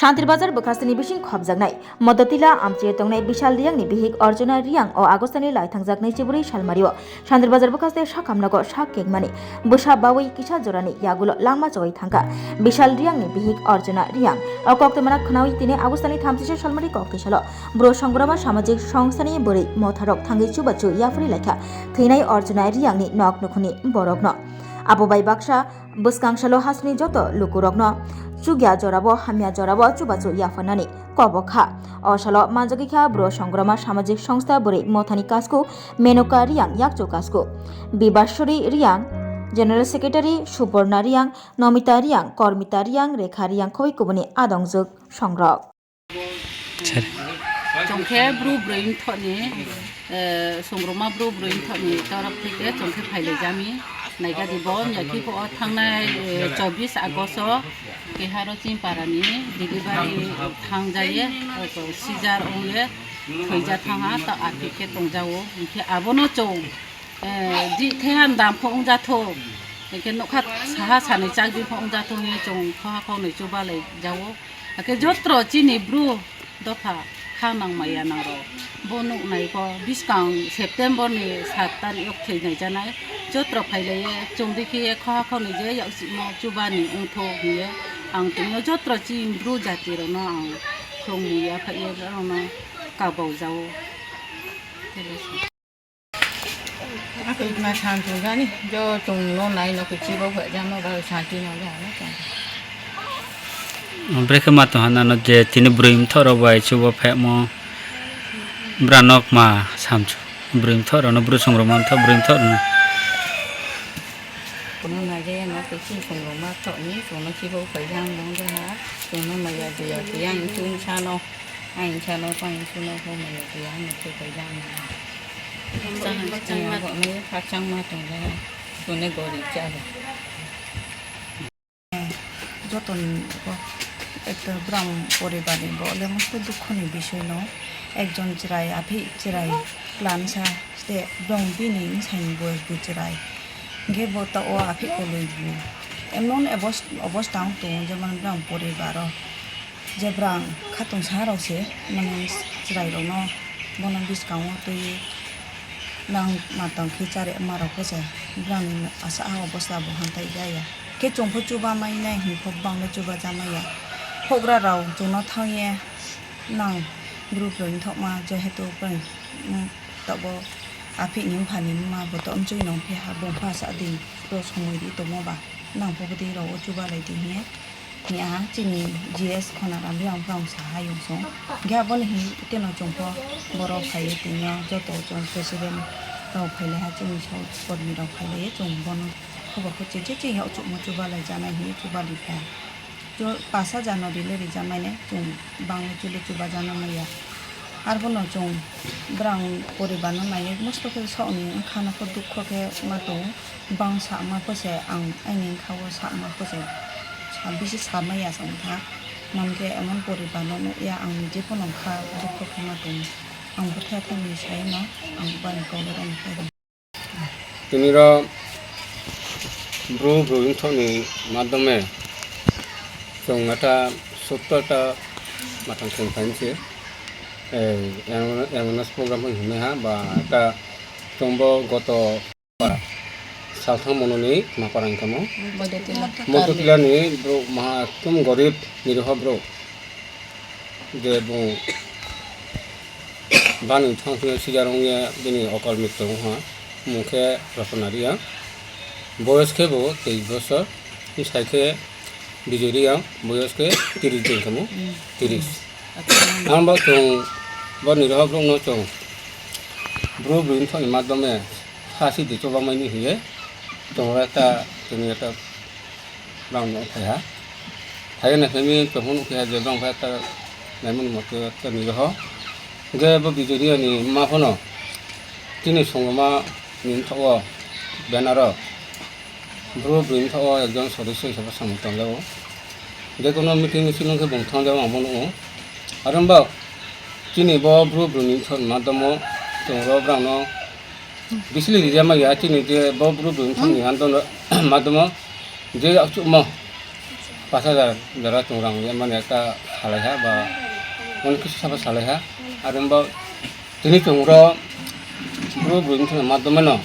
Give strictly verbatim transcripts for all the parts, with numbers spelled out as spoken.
Shantir Bazar bwkhasteni bising khopjaknai Modotila amchio tongnai Bishal Riyangni bihik Arjuna Riyang o Agostani lai thangjak naichibrwi salmario Shantir Bazar bwkhaste sakhamnogo sak kekmani bwsa bawi kisa jorani yagulo langma chogwi thangkha Bishal Riyangni bihik Arjuna Riyang. O koktwmano khnawi tini Agostani thamsisa salmari koktwi salo Bru Songroma Samajik Songstani bwrwi motharok thangwi chubachu yaphri laikha thwinai Arjuna Riyangni nok nukhuni borokno. Abo bai baksa bwskang salo hasni joto lukurokno chukya jorabo hamya jorabo chubachu yapharnani kobok kha. O salo manjagwi kha Bru Songroma Samajik Songstha bwrwi mothani kasku Menuka Riyang yakchu kasku Bibashori Riyang, General Secretary Suporna Riyang, Nomita Riyang, Kormita Riyang, Rekha Riyang khobwi kubuni adongjwk songrok. Sir. Chwng khe Bru Bwrwi Mthokni, eh, Songroma Bru Bwrwi Mthokni torof theke chwng khe phailaijami. Naikha di bo, yakhi bo o thangnai, eh, chobbish August o keha ro Chimparani delivery thangjaye, o to sijar ongye thwija thangha, ta aphik khe tongjago. Hinkhe abono chwng Eh, di thaihan dam kho wngjathok. Hingke nokha saha sanwi chakdi kho wngjathok hinwi chwng khoha khoknwi chubalai jago. Hake jotro chini bru dopha kha nang maya nang rok. Bo nuknai kho bwskang September ni sat tarik o thwinai janai. Jotro phailaiye chwng dikhiye khoha khoknwi je yaksimo chubani wngthok hinwi ang tongno jotro chini bru jati rokno ang khulumwi yaphaiye borokno kabau jago. Ako itna san tong jani, jo tong no nai no kichi bo phe jano ba santi no ja no tong. Brekhe ma tong hana no je tini bwrwi mthok rok bai chubo phemo. Bra nok ma samchu. Bwrwi mthok rok no bwrwi song rok ma mthok bwrwi mthok rok no. Kono nai je no kichi song rok ma thok ni kono chibo phai jang dong ja ha. Kono maya je ya yang chun sa no. Ang salo pang suno ko mo ya ya mo ko ko ya mo. Ang bo me khakchang ma tong ya. Sune gori cha ga. Joton ko ekta bwrang poribar ni bo le mosto dukho ni bisoi no. Ekjon chwrai aphi chwrai plan sa te bwrang bini bwsai ni bo bwchwrai. Ge bo ta o aphi koloi bu. Emon ebos-, obostha wng tongo jemon bwrang poribar o. Je bwrang khatungsa rok se, mane chwrai rok no bono bwskango twi nang matang khe chari ma rok khe se bwrang ni asa ah obostha bo hamtai ya ya. Khe chwng pho chuba mai nai hwn khe bang le chuba ja mai ya. Houhgra rok chwng no thang ye nang bru bwrwi wngthok ma je hetu bwrwi, mm, tabuk aphik ni bupha ni ma bo to mchwi nong phi ha bung pha sa di to somoi di tongmo ba nang pho bwtwi rok o chuba lai di hwn ye. Ni aha chini G S khona rang yang bwrang sa ha yung song. Ge aboni hin teno chwng pho borok phai ye tini o joto chwng president rok phai lai ha chini so kormi rok phai lai ye chwng bono khobo kho che che che ya chukmo chuba lai janai hin chuba lai kha. Cho pasa jano rile ri jamai ne chwng bang le chule chuba jana mai ya. Arbono chwng bwrang poribar no naiwi mosto khe saoni wngkha no khe dukho khe ma tongo. Bang sama kose ang aini wngkha o sama kose sa bisi samaya sa wngkha. Mamke emon poribar no nukya ang nije phano wngkha dukho khe ma tongo. Ang bwthai thani sai no ang bani kok bai rani khlai rw. Tini ro bru bru wngthokni madhyome chwng ata sotto ta matang chwng phainse, eh, awareness program hinwi ha ba ta chwngbo goto salthang mononi mapara wngkha mo. Modotila. Modotila ni bro maha ekdom gorib niriho bro. Je bung bani thang thang sijar wngya bini okol mrityu wngha. Mung khe Rosona Riyang. Boyos khe bo teis bosor. Bwsai khe Bijoy Riyang. Boyos khe tiris din kamo. Tiris. Ang bo chwng bo niriho bro no chwng bro bwrwi thokni madhyome. Hasi di chobangmani hiye tongo ekta tini ekta bang no phaiha. Phaiya na phai mi tongphuru phaiha je bang phai ekta naimani mote ekta ni roho. Hingke bo Bijoy Riyani ma phano tini songoma ni thok o banner o bro bwrwi thok o ekjon sodosyo hisabe samung tangjago. Jekono meeting misil wngkhe bung thangjak ang bo nukgo. Aro wngba chini bo bru bru ni thon madamo chwng rw brang no bisili rijak maya chini je bo bru bru ni thon ni andon madamo je achukma Pash hajar jora chwng rang rimani ekta salaiha ba onek kisu sabo salaiha. Ar wngbo tini chwng ro bru bru wngthani madhyamano,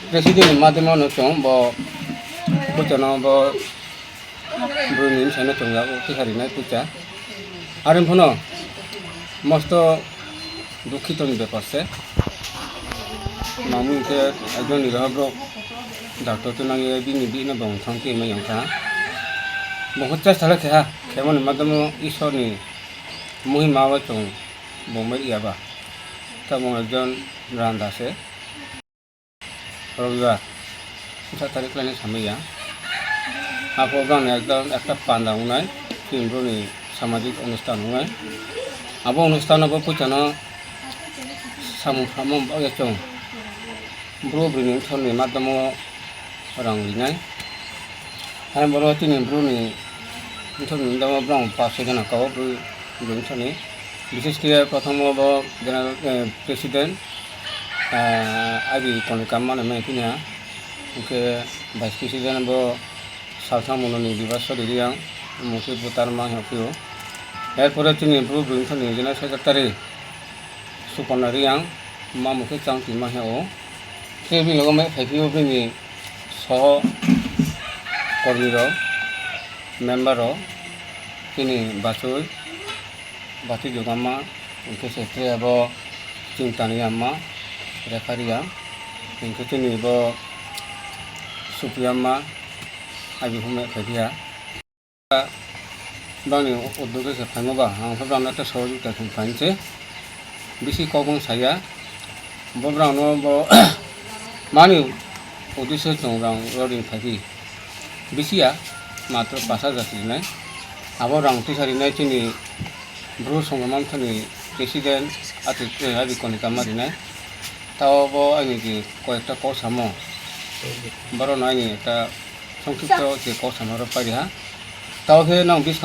president ni madhyamano chwng bo puchano bo bru ni bwsano chwng yago tisa rinai pucha. Ar wngphano mosto dukhito ni bepar se. Mamung khe ekjon ni rohorok doctor to nangya bini bihno bong thang twi ma yong kha. Bo hwchai sala khe ha, khemoni madhyamo Ishwar ni muhima o chwng bong bai ya ba. Tabuk ekjon randa se. Robibar, sa tarik laini samaya. Apo bang ekdom ekta panda unai, chini bro ni samajik onusthan unai. Abo onusthan abo puchano samung phamung bagwi chwng bro bini thon ni madhyamo rang rinai. Hai boro chini bro ni thon ni madhyamo bang pa se gana kao bro bini thon ni. Bishes khe prothom o bo general, eh, president, ah, I B Konikam mano mai phiya. Hwnkhe vice president bo Salthang Mononi Bibaswari Reang, mungsi butar ma hino phio. Erpore chini bru bwrwi thani general secretary Suporna Reang, ma mungsi chang twi ma hino. Khe bini logo mai phai phio bini soho kormi rok, member rok, chini bachoi, Bati Jogama, hwnkhe se tre abo Chingtani Amma, Rekha Reang, hwnkhe chini bo Supriya Amma, I B humai khaiphiya. Bangni uddog khe se phaima ba, ang khe bangno ta sohojogita thum phainse. Bisi kok wng saya, bo brangno bo mani uddesyo chwng rang rori phaipi. Bisi ya, matro pash hajar rinai. Abo rang tisa rinai chini Bru Songrama Motha ni president ati, eh, Abi Konika ma rinai. Tao bo ani di koyekta kok samo. Borok no ani ekta songkipto je kok samo rok pari ha. Tao khe nang bwskango